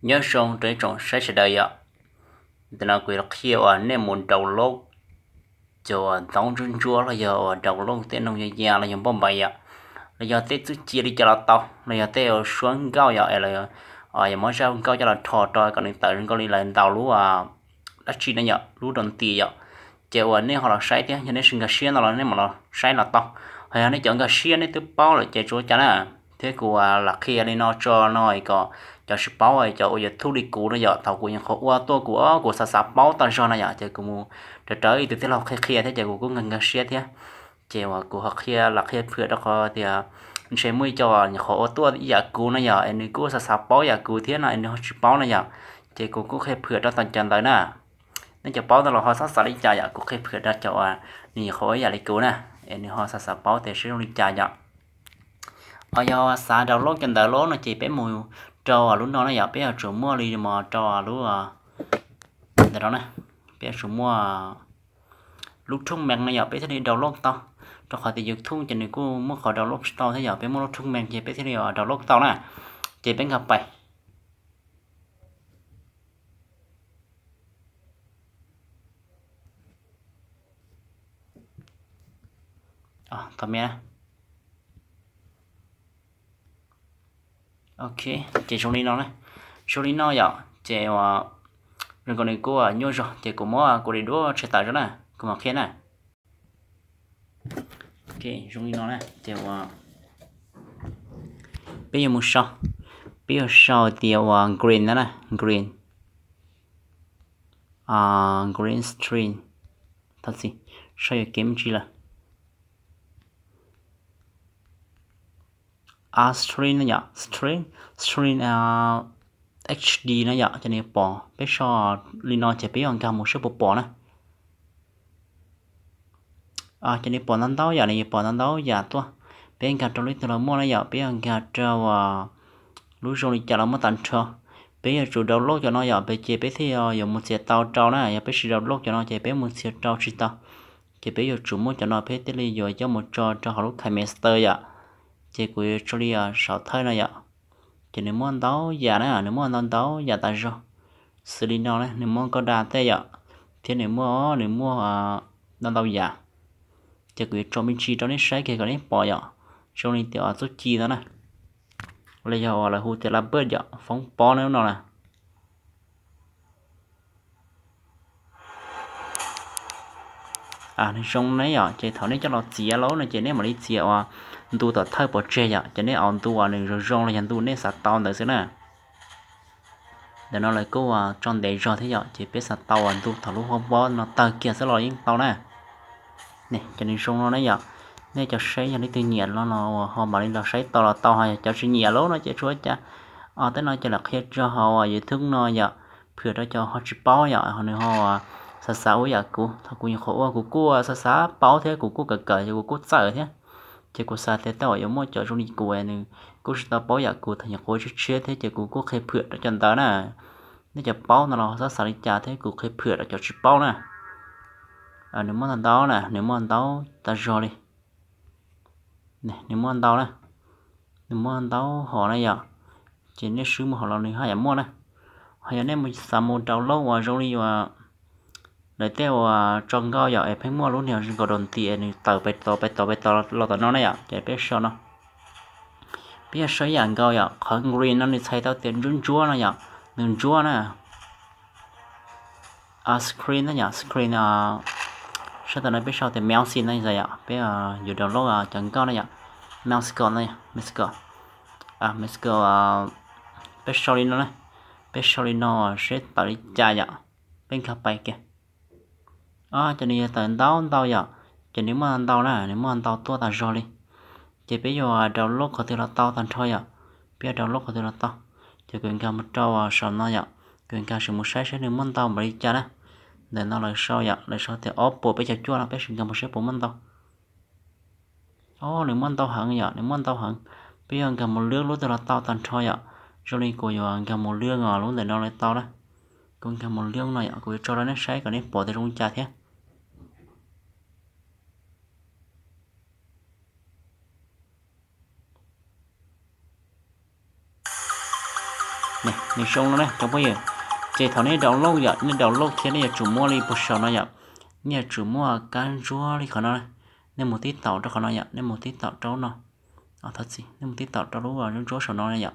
Nyob zoo rau ib tsoom saib sawv daws yom. Ntawm no kuv yuav qhia uas nej mus download cov ntawv ntsuab ntsuab los yog uas download tej noog ya ya los yog npauj npaim yom, los yog tej txuj ci li cas los tau, los yog tej suab nkauj yom, es yog muab zaj nkauj coj los rho rau kom nws tawm zoo nkauj li lawv ntaus lub dab tsi no yom, lub doo tis yom. Ces uas nej ho los saib thiab, yog nej tsis nkag siab no los nej mam los saib los tau. Ho yog nej cov nkag siab nej twb paub lawm ces tsis ua cas na. Thiab kuv lam qhia li no tso no kom cov tsis paub, cov ua YouTube li kuv no yom, thaum kuv nyuam qhuav ua tuaj kuv, kuv xav xav paub tag zog no yom, ces kuv mus raws rawv ib tug tij laug qhia qhia thiab ces kuv kuj nkag nkag siab thiab. Ces uas kuv ho qhia lam qhia phwm rau qhov tias ntshe muaj ib co nyuam qhuav ua tuaj ib yam kuv no yom, es nws kuj xav xav paub yam kuv thiab no es nws ho tsis paub no yom. Ces kuv kuj qhia phwm rau tau cov ntawd na. Nej cov paub no los ho xav xav li cas yom, kuv qhia phwm rau cov uas nws nyuam qhuav ua ib yam li kuv na, es nws ho xav xav paub tias seb zoo li cas yom. Ho yog xav download cov ntawd lawm no ces peb mus rau lub no na yom, peb yuav tsum muaj li mus rau lub ntawm no na, peb yuav tsum muaj lub thooj mees no yom, peb thiaj li download tau. Rau qhov tias YouTube ces nws kuj muaj qhov download tsis tau thiab yom, peb muaj lub thooj mees ces peb thiaj li download tau na. Ces peb nkag pais. Ok, ces zoo li no na, zoo li no yom, ces uas zoo nkaus nws kuj nyuaj zog ces kuv muab kuv daim duab tshem tawm zog na, kuv mam qhia na. Ok, zoo li no na ces uas peb yuav mus sau, peb yuav sau tias uas green na na, green, green screen, thov txim, sau yuav kev me ntsis lawm. Screen no yom, screen, screen H D no yom, ces nws pom, peb sau li no ces peb yuav nkag mus saib puas pom na. Ces nws pom ntau ntau yam, nws yuav pom ntau ntau yam tuaj. Peb nkag rau lub twg los muaj na yom, peb yuav nkag rau lub zoo li cas los muaj tag nrho. Peb yuav tsum download cov no yom, peb ces peb thiaj yuav mus txiav tau rau na, yog peb tsis download cov no ces peb mus txiav rau tsis tau. Ces peb yuav tsum muaj cov no peb thiaj li yuav coj mus tso rau hauv lub KineMaster yom. Ces kuv yuav tso li saum thawj no yom. Ces nws muaj ntau yam na, nws muaj ntau ntau yam tas zog. Xws li no na, nws muaj nkauj dag tej yom, thiab nws muaj, nws muaj ntau ntau yam. Ces kuv yuav tso me ntsis rau nej saib kiag kom nej pom yom, zoo li tias txuj ci no na, los yog uas lawv hu tias lab bird yom, foob pob na lub no na. Nws zoo ne yom, ces thaum nej coj los txiav lawm no ces nej mam li txiav uas ntu tom thawj pov tseg yom, ces nej aus ntu uas nws zoo zoo los yog ntu nej xav tau ntawd xwb na. Ntawm no lawv kuj tso ntev zog thiab yom, ces peb xav tau uas ntu thaum lub foob pob no tawg kiag xwb los yeej tau na. Ces nws zoo no na yom, nej cov saib yog leej twg nyiam no los ho mam li los saib tau los tau, ho yog cov tsis nyiam lawm no ces tsuas cas. Tej no ces lam qhia rau hauv YouTube no yom, phwm rau cov ho tsis paub yom, ho nws ho xav xav ua yam kuv, thaum kuv nyuam qhuav ua kuv kuj xav xav paub thiab kuv kuj kawm kawm ces kuv kuj txawj thiab. Ces kuv xav tias tej zaum yuav muaj cov zoo li kuv nws kuj tsis tau paub yam kuv, thaum nyuam qhuav tshiab tshiab thiab ces kuv kuj qhia phwm rau cov ntawd na. Nej cov paub no los xav xav li cas thiab kuv qhia phwm rau cov tsis paub na. Nws muaj ntau ntau na, nws muaj ntau tas zog li. Nws muaj ntau na, nws muaj ntau hom na yom, ces nej swb mus hauv los nws haj yam muaj na. Ho yog nej xav mus download uas zoo li uas lawv tej uas tso nkauj yom, es pheej muaj lub niag zoo nkaus doo tis nws tawm pais tod pais tod pais tod los tom no na yom, ces peb sau no. Peb yuav sau ib yam nkaus yom, qhov green no nws txhais tau tias ntsuab ntsuab no yom, nws ntsuab na. Screen na yom, screen, sab tom no peb sau tias mouse na yom, peb yuav download cov nkauj na yom, mouse na, mouse, mouse, peb sau li no na, peb sau li no seb tawm li cas yom, peb nkag pais kiag. Ces nws yuav tawm ntau ntau yom, ces nws muaj ntau na, nws muaj ntau tuaj tas zog li. Ces peb yuav download qhov twg los tau tag nrho yom, peb yuav download qhov twg los tau. Ces kuv nkag mus rau saum no yom, kuv nkag sim mus saib seb nws muaj ntau npaum li cas na. Ntawm no lawv sau yom, lawv sau tias ob puas peb caug cuaj no, peb sim nkag mus saib puas muaj ntau. Nws muaj ntau heev yom, nws muaj ntau heev. Peb yuav nkag mus lwb lub twg los tau tag nrho yom. Zoo li kuv yuav nkag mus lwb os, lub ntawm no los tau na. Kuv nkag mus lwb no yom, kuv yuav tso rau nej saib kom nej pom tias zoo li cas thiab. Nws zoo no ne cov phooj ywg. Ces thaum nej download yom, nej download thiab nej yuav tsum muaj li puag saum no yom, nej yuav tsum muaj kab ntsuab li qhov no. Nej mus tib taum rau qhov no yom, nej mus tib taum rau no. Thov txim, nej mus tib taum rau lub ntsuab saum no yom,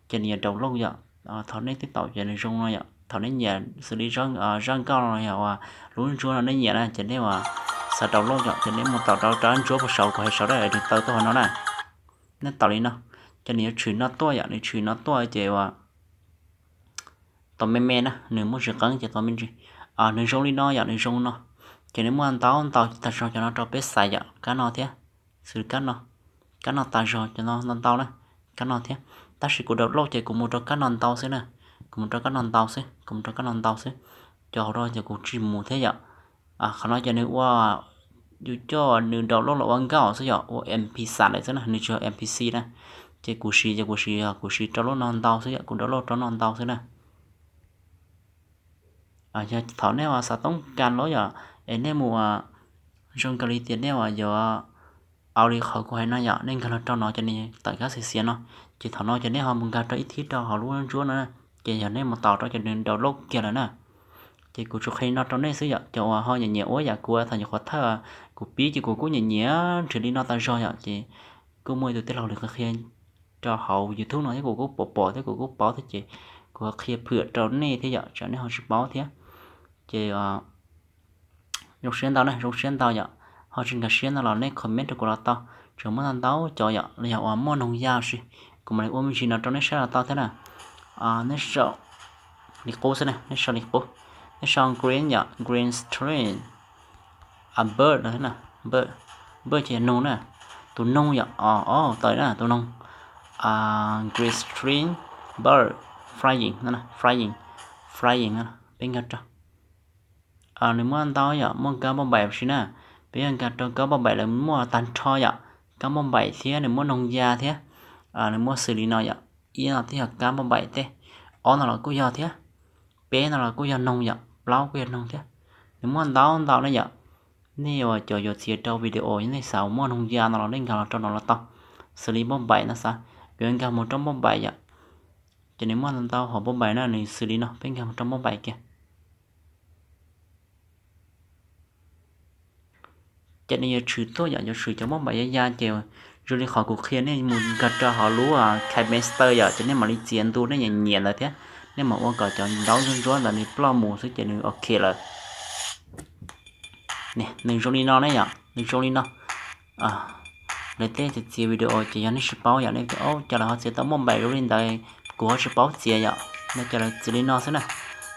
ces nws yuav download yom. Thaum nej tib taum ces nws zoo no yom, thaum nej nyiam xws li zaj nkauj no yog uas lub ntsuab no nej nyiam na ces nej uas xav download yom, ces nej mus taum rau rab ntsuab puag saum kuv hais saum dab es nws tawm tuaj hauv no na. Nej taum li no, ces nws yuav tshwm no tuaj yom, nws tshwm no tuaj ces uas tau me me na, nws muaj tsis qeeb ces tau me ntsis. Nws zoo li no yom, nws zoo no. Ces nws muaj ntau ntau tag zog cov no rau peb xaiv yom, kab no thiab, xws li kab no, kab no tag zog cov no ntau ntau na, kab no thiab. Tab sis kuv download ces kuv mus rau kab no ntau xwb na, kuv mus rau kab no ntau xwb, kuv mus rau kab no ntau xwb. Cov hauv no ces kuv tsis mus thiab yom. Qhov no ces nws ua, yus coj nws download los ua nkauj xwb yom, ua M P xa lawm xwb na, nws tsis yog M P C na. Ces kuv siv ces kuv siv, kuv siv rau lub no ntau xwb yom, kuv download rau no ntau xwb na. Yog thaum nej uas xav toob kas los yom, es nej mus, zoo kawg li tias nej uas yuav au li qhov kuv hais no yom, nej nkag los rau no ces nws tawm kab xiav xiav no. Ces thaum no ces nej ho mus nkag rau ib thib rau hauv lub ntsuab no, ces yog nej mus taum rau ces nws download kiag lawm na. Ces kuv tsuas qhia li no rau nej xwb yom, cov uas ho nyiam nyiam ua yam kuv thaum nyuam qhuav thawj kuv pib ces kuv kuj nyiam nyiam nrhiav li no tag zog yom, ces kuj muaj ib tug tij laug nws qhia rau hauv YouTube no thiab kuv kuj pom pom thiab kuv kuj paub thiab ces kuv qhia phwm rau nej thiab yom, tsam nej ho tsis paub thiab. Ces zoo siab ntau na, zoo siab ntau yom. Ho tsis nkag siab no los nej comment rau kuv los tau, tseem muaj ntau ntau cov yom, los yog uas muaj noog ya si, kuv mam li ua me ntsis no rau nej saib los tau thiab na. Nej sau li qub xwb na, nej sau li qub, nej sau green yom, green string, bird, bird ces noog na, tus noog yom, o tawm na tus noog, green string bird flying, flying, flying, peb nkag rau. Nws muaj ntau yom, muaj kab npauj npaim si na, peb yog nkag rau kab npauj npaim lawv muaj tag nrho yom, kab npauj npaim thiab nws muaj noog ya thiab. Nws muaj xws li no yom, ib no twb yog kab npauj npaim tej, ob no los kuj yog thiab, peb no los kuj yog noog yom, plaub kuj yog noog thiab. Nws muaj ntau ntau na yom. Nej uas cov yuav txiav rau video, yog nej xav muaj noog ya no los nej nkag los rau no los tau. Xws li npauj npaim no xav, kuv yuav nkag mus rau npauj npaim yom, ces nws muaj ntau ntau hom npauj npaim na, nws xws li no, peb nkag mus rau npauj npaim kiag. Ces nws yuav tshwm tuaj yom, yuav tshwm cov npauj npaim ya ya ces zoo li qhov kuv qhia nej mus nkag rau hauv lub KineMaster yom, ces nej mam li txiav ntu nej nyiam nyiam ntawd thiab, nej mam ua kom cov ntaub ntsuab ntsuab ntawd nws ploj mus xwb ces nws ok lawm. Nws zoo li no ne yom, nws zoo li no. Lawv tej txiav video ces yog nej tsis paub yom, nej tias cas lawv ho txiav tau npauj npaim zoo li ntawd, kuv ho tsis paub txiav yom, no ces lawv txiav li no xwb na.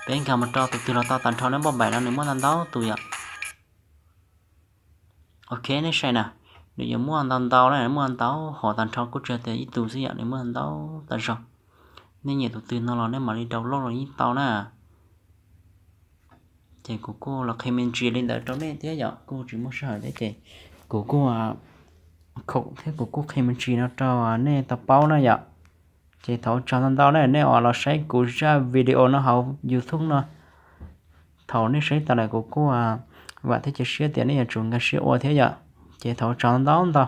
Peb nkag mus rau tus twg los tau, tag nrho npauj npaim no nws muaj ntau ntau tus yom. Ok, nej saib na, nws yuav muaj ntau ntau na, muaj ntau hom, tag nrho kuj tsis yog tias ib tug xwb yom, nws muaj ntau tag zog. Nej nyiam tus twg no los nej mam li download los yeej tau na. Ces kuv kuj los qhia me ntsis li ntawd rau nej thiab yom, kuj tsis muaj sij hawm thiab ces kuv kuj khoom thiab kuv kuj qhia me ntsis no rau nej tau paub na yom. Ces thov ua tsaug ntau ntau na nej uas los saib kuv zaj video no hauv YouTube no. Thaum nej saib tas lawm kuv kuj vam thiab cia siab tias nej yuav tsum nkag siab ua thiab yom. Ces thov ua tsaug ntau ntau.